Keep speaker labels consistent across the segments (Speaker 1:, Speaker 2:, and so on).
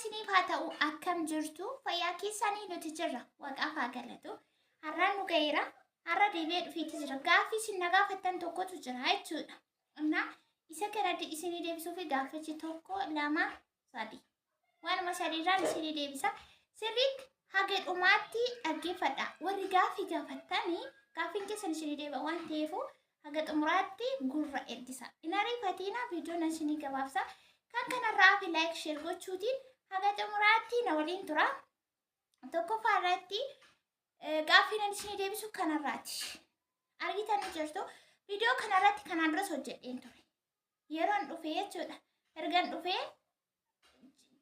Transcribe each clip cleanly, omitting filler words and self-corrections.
Speaker 1: Isiniif haa ta'u. Akkam jirtu? Fayyaa keessanii? Nuti jirra, waaqaaf haa galatu. Har'aan nu ga'eera. Har'a deebi'ee dhufeetti jira. Gaaffii isin na gaafattan tokkotu jira jechuudha. Innaa isa kana isinii deebisuu fi gaaffichi tokko, lama, sadi. Waanuma sadiirraan isinii deebisa. Sirriitti haga dhumaatti dhaggeeffadha. Warri gaaffii gaafattanii gaaffiin keessan isinii deebi'a waan ta'eefu haga xumuraatti gurra ergisa. Hin ariifatiina, viidiyoon isinii gabaabsa. Kan kanarraa fi like, share gochuutiin haga xumuraatti na waliin tura. Tokkoffaa irratti gaaffii nan isinii deebisu kanarraati. Argitanii jirtu. Viidiyoo kanarratti kanaan duras hojjedheen ture. Yeroon dhufee jechuudha. Ergan dhufee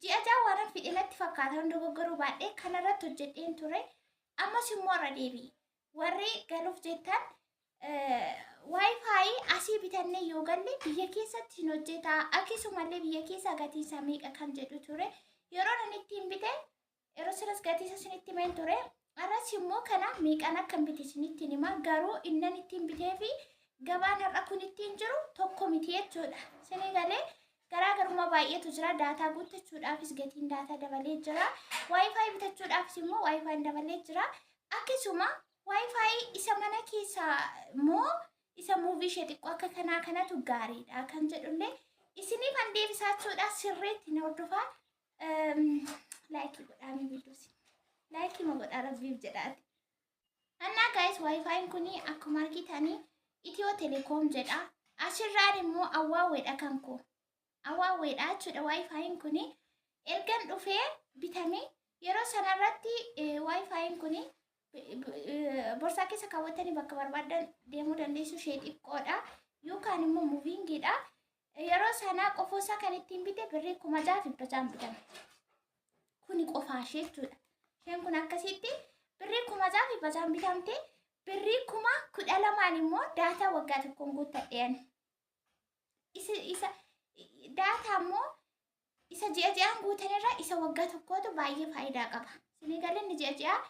Speaker 1: ji'a 6 waan fidhe natti fakkaata, hunda dogoggoruu baadhee kanarratti hojjedheen ture. Ammas immoo irra deebi'e. Warri galuuf jettan, WiFi asii bitannee yoo galle biyya keessatti hin hojjetaa, akkasumallee biyya keessaa gatiin isaa meeqa kan jedhu ture. Yeroo nan ittiin bite, yeroo sanas gatii isa isinitti himeen ture. Arras immoo kana meeqaan akkan bite isinitti hima. Garuu innan ittiin bitee fi gabaan har'a kun ittiin jiru tokko miti jechuudha. Isinii galee? Garaagarummaa baay'eetu jira. Daataa guuttachuudhaafis gatiin daataa dabalee jira. WiFi bitachuudhaafis immoo WiFiin dabalee jira. Akkasuma WiFi isa mana keessaa immoo isa movie ishee xiqqoo akka kanaa kanatu gaariidha kan jedhullee isiniif an deebisaa jechuudha. Sirriitti na hordofaa. Like godhaa mi viidiyoosi. Like ma godhaa, rabbiif jedhaati. Annaa guys, WiFiin kun akkuma argitanii Ethio Telecom jedha. Asirraan immoo Huaweiidha kan koo. Huaweiidha jechuudha WiFiin kun. Ergan dhufee bitame, yeroo sanarratti WiFiin kun borsaa keessa kaawwattanii bakka barbaadan deemuu dandeessu, ishee xiqqoodha. Yookaan immoo movingiidha. Yeroo sanaa qofoosaa kan ittiin bite birrii 6,600 bitame. Kuni qofaa ishee jechuudha. Isheen kun akkasitti birrii 6,600 bitamte. Birrii 12,000 immoo daataa waggaa tokkoon guuttadhe ani. Isa daataa immoo isa ji'a ji'aan guutanirra isa waggaa tokkootu baay'ee faayidaa qaba. Isinii galee? Inni ji'a ji'aa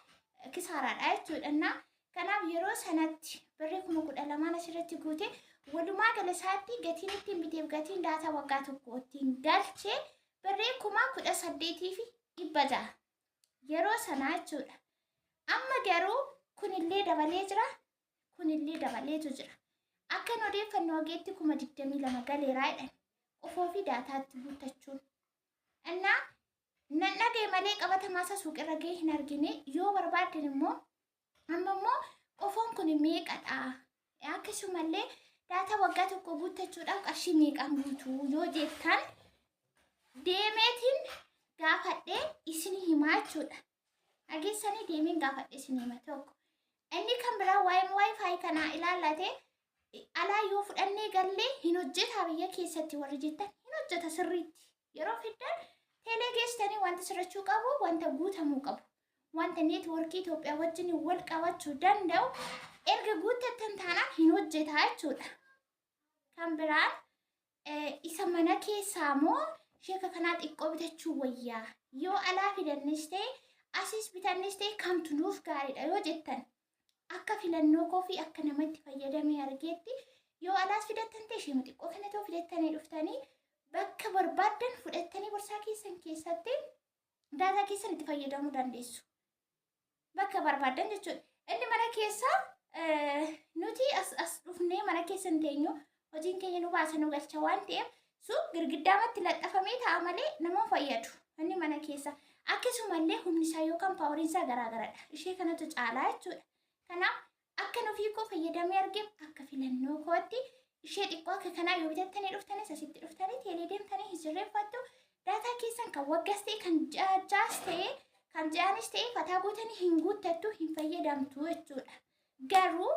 Speaker 1: kisaaraadha jechuudha. Innaa kanaaf yeroo sanatti birrii 12,000 asirratti guute. Walumaa gala isaatti gatiin ittiin biteef gatiin daataa waggaa tokko ittiin galchee birrii 18,600 yeroo sanaa jechuudha. Amma garuu kunillee dabalee jira, kunillee dabaleetu jira. Akka nu odeeffannoo ogeetti 22,000 galeeraa jedhan qofoo fi daataatti guuttachuun. Innaa nan dhagaye malee qabatamaa isa suuqirra gahee hin argine. Yoo barbaaddan immoo amma immoo qofoon kun meeqadha? Akkasumallee daataa waggaa tokko guuttachuudhaaf qarshii meeqaan guutuu yoo jettan, deemeetiin gaafadhee isin himaa jechuudha. Dhageessanii? Deemeen gaafadhee isin hima tokko. Inni kan biraa waa'ee WiFi kanaa ilaallate, alaa yoo fudhannee gallee hin hojjetaa biyya keessatti warri jettan, hin hojjeta sirriitti. Yeroo fiddan teelee geessitanii wanta sirrachuu qabu, wanta guutamuu qabu, wanta neetwoorkii Itoophiyaa wajjin wal qabachuu danda'u erga guuttattan taanaan hin hojjetaa jechuudha. Kan biraan isa mana keessaa moo sheeka kanaa xiqqoo bitachuu wayyaa? Yoo alaa fidannis ta'e asis bitannis ta'e kamtu nuuf gaariidha yoo jettan, akka filannoo koo fi akka namatti fayyadamee argeetti, yoo alaas fidattan ta'e ishee xiqqoo kana ta'u fidattanii dhuftanii bakka barbaaddan fudhattanii borsaa keessan keessatti daataa keessan itti fayyadamuu dandeessu. Bakka barbaaddan jechuudha. Inni mana keessa nuti as dhufnee mana keessa hin teenyu, hojiin keenya nu baasa nu galcha waan ta'eef sun girgiddaamatti laxxafamee ta'a malee nama fayyadu. Inni mana keessa akkasumallee humni isaa yookaan poweriin isaa garaagaradha. Ishee kanatu caalaa jechuudha. Kanaaf akka nufii koo fayyadamee argeef, akka filannoo kootti ishee xiqqoo akka kanaa yoo bitattanii dhuftanis asitti dhuftanii teelee deemtanii hin sirreeffattu. Daataa keessan kan waggaas ta'e, kan ja'aas ta'e, kan ji'aanis ta'e fataa gootanii hin guuttattu, hin fayyadamtu jechuudha. Garuu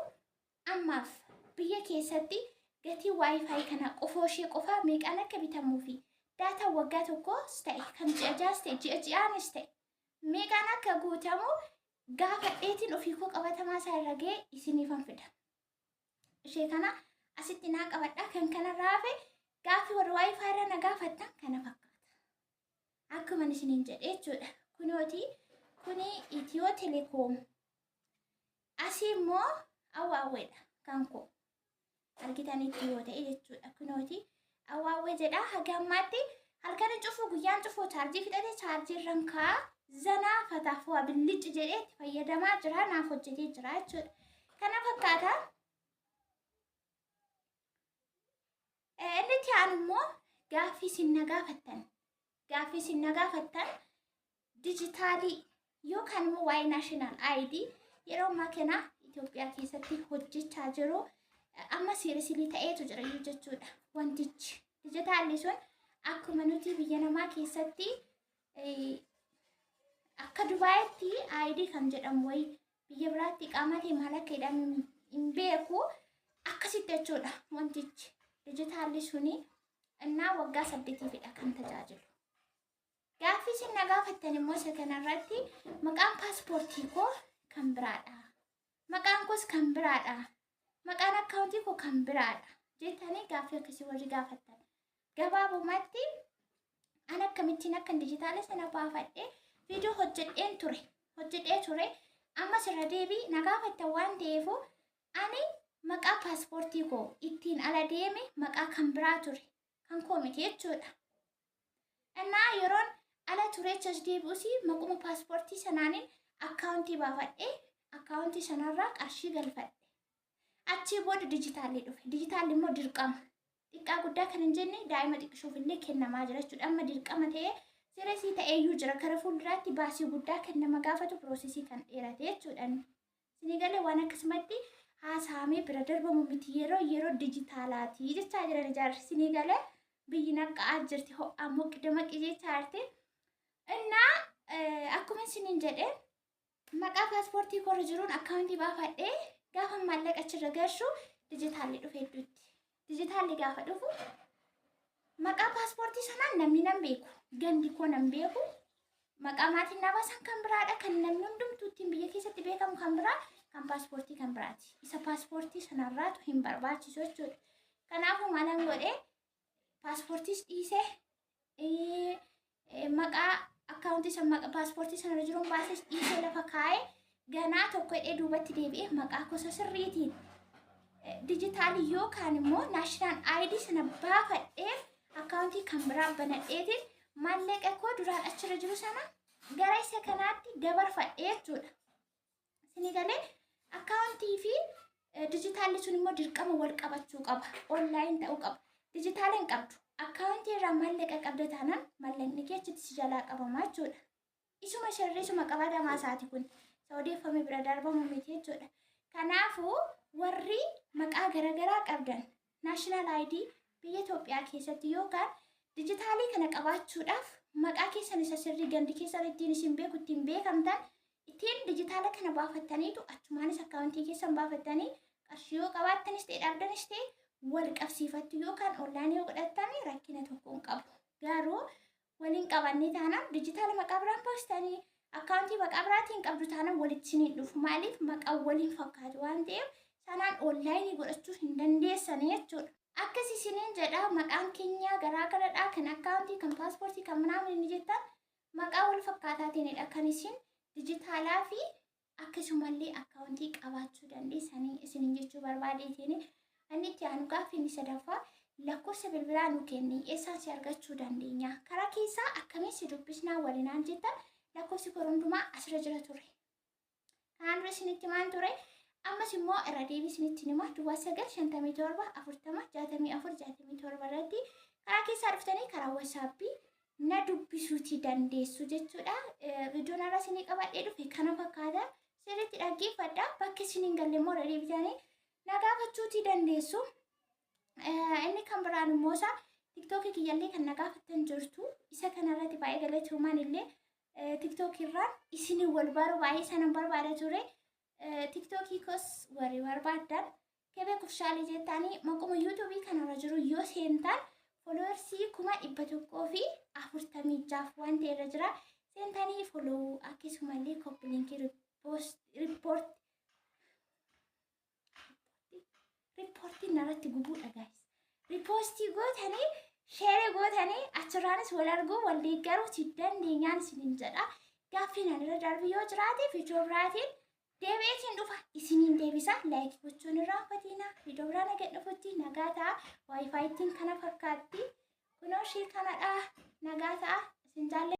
Speaker 1: ammaaf biyya keessatti gatii WiFi kana qofoo ishee qofaa meeqaan akka bitamuu fi daataa waggaa tokkos ta'e, kan ji'a ja'as ta'e, ji'a ji'aanis ta'e meeqaan akka guutamu gaafadheetiin ofii koo qabatamaa isaa irra ga'e isiniifan fida. Ishee kana asitti naa qabadha. Kan kanarraa hafe gaaffii warra WiFi irra na gaafattan kana fakkaata. Akkuma isiniin jedhe jechuudha. Kunooti, kuni Ethio Telecom. Asii immoo Huaweiidha kan koo. Argitanitti yoo ta'e jechuudha. Kunooti, Huawei jedha. Haga ammaatti Halkan cufuu, guyyaan cufuu, chaarjii fixate chaarjii irraan kaa'a. Zanaa fataaf waa billicci jedhee itti fayyadamaa jira, naaf hojjetee jira jechuudha. Kana fakkaata. Inni itti aanu immoo gaaffii isin na gaafattan. Gaaffii isin na gaafattan dijitaalii yookaan immoo waa'ee national ID yeroo ammaa kana Itoophiyaa keessatti hojjechaa jiru amma seriously ta'eetu jira iyyuu jechuudha. Wantichi dijitaalli sun akkuma nuti biyya namaa keessatti akka Dubaayitti ID kan jedhamu wayii, biyya biraatti qaama ta'e maal akka jedhamu hin beeku, akkasitti jechuudha. Wantichi dijitaalli suni innaa waggaa 8tiifidha kan tajaajilu. Gaaffii isin na gaafattan immoo isa kanarratti maqaan paaspoortii koo kan biraadha. Maqaan koos kan biraadha. Maqaan akkaawuntii koo kan biraadha. Jettanii gaaffii akkasii warri gaafattan. Gabaabumatti an akkamittiin akkan dijitaala sana baafadhe viidiyoo hojjedheen ture. Hojjedhee ture. Ammas irra deebii na gaafattan waan ta'eefu, ani maqaa paaspoortii koo ittiin ala deeme maqaa kan biraa ture. Kan koo miti jechuudha. Innaa yeroon ala tureechi as deebi'us maquma paaspoortii sanaaniin akkaawuntii baafadhee akkaawuntii sanarraa qarshii galfadhe. Achii booda dijitaalli dhufe. Dijitaalli immoo dirqama. Xiqqaa guddaa kan hin jenne, daa'ima xiqqishuuf illee kennamaa jira jechuudha. Amma dirqama ta'ee serious ta'eeyyuu jira. Kara fuulduraatti baasii guddaa kan nama gaafatu, process kan dheerate jechuudha. Isinii galee? Waan akkasumatti haasa'amee bira darbamu miti, yeroo yeroo dijitaalaatii jechaa jiran ijaarri. Isinii galee? Biyyi naqqa'aa jirti, ho'aa moqi damaqi jechaa jirti. Innaa akkuma isiniin jedhe, maqaa paaspoortii korra jiruun akkaawuntii baafadhee gaafa maallaqa achirra galchu dijitaalli dhufe hedduutti. Dijitaalli gaafa dhufu maqaa paaspoortii sanaan namni nan beeku. Gandi koo nan beeku. Maqaa maatiin na baasan kan biraadha. Kan namni hundumtuu ittiin biyya keessatti beekamu kan biraa, kan paaspoortii kan biraati. Isa paaspoortii sanarraatu hin barbaachisu jechuudha. Kanaafuu maalan godhee, paaspoortiis dhiisee, maqaa akkaawuntii san maqaa paaspoortii sanarra jiruun baases dhiisee lafa kaa'ee, ganaa tokko hidhee duubatti deebi'ee maqaa gosa sirriitiin dijitaalii yookaan immoo national ID sana baafadhee akkaawuntii kan biraa banadheetiin maallaqa koo duraan achirra jiru sana gara isa kanaatti dabarfadhee jechuudha. Isinii galee? Akkaawuntii fi dijitaalli sun immoo dirqama wal qabachuu qaba. Online ta'uu qaba. Dijitaala hin qabdu. Akkaawuntii irraa maallaqa qabda taanaan maallaqni kee achitti si jalaa qabama jechuudha. Isuma sirriisuma qabatamaa isaati kun. Isa odeeffame bira darbamu miti jechuudha. Kanaafuu warri maqaa garaagaraa qabdan national ID biyya Itoophiyaa keessatti yookaan dijitaalii kana qabaachuudhaaf maqaa keessan isa sirrii, gandi keessan ittiin isin beeku, ittiin beekamtan ittiin dijitaala kana baafattaniitu achumaanis akkaawuntii keessan baafattanii qarshii yoo qabaattanis ta'e dhabdanis ta'e wal qabsiifattu yookaan online yoo godhattan rakkina tokko hin qabu. Garuu waliin qabannee taanaan, dijitaala maqaa biraan baastanii akkaawuntii maqaa biraatiin qabdu taanaan walitti isiniin dhufu. Maaliif? Maqaan waliin fakkaatu waan ta'eef sanaan online godhachuu hin dandeessanii jechuudha. Akkas isiniin jedha. Maqaan keenya garaa garadha, kan akkaawuntii, kan paaspoortii, kan manaa inni jettan maqaa wal fakkaataatiinidha kan isin dijitaalaa fi akkasumallee akkaawuntii qabaachuu dandeessanii isiniin jechuu barbaadeetiin. Inni itti aanu gaaffii inni sadaffaa, lakkoofsa bilbilaa nu kenni, eessaan si argachuu dandeenya, karaa keessaa akkamiin si dubbisnaa walinaan jettan, lakkoofsi koo hundumaa asirra jira ture. Kanaan dura isinitti himaan ture. Ammas immoo irra deebii isinitti hima: 0957 40 64 67 irratti karaa keessaa dhuftanii karaa WhatsAppii na dubbisuutii dandeessu jechuudha. Viidiyoon har'a isinii qabadhee dhufe kana fakkaata. Sirriitti dhaggeeffadha. Bakka isin hin galle immoo irra deebitanii na gaafachuutii dandeessu. Inni kan biraan immoo isa TikTokii kiyyallee kan na gaafattan jirtu. Isa kanarratti baay'ee galatoomaan illee TikTokii irraan isinii wal baru baay'ee sanan barbaada ture. TikTokii koos warri barbaaddan Kebee Kufshaalee jettanii maquma YouTubeii kanarra jiru yoo seentan followers 146,000 waan ta'e irra jira. Seentanii follow, akkasumallee copy link, report, reportiin narratti gubuudha guys. Repost gootanii, share gootanii achirraanis wal arguu, wal deeggaruu si dandeenyaan isiniin jedha. Gaaffiin ani irra darbu yoo jiraate viidiyoo biraatiin deebi'eetiin dhufa, isiniin deebisa. Like gochuun irraanfatina. Viidiyoo biraa nagaan dhufutti nagaa ta'a. WiFi ittiin kana fakkaatti. Kunoo ishii kanadha. Nagaa ta'a. Isin jaalladha.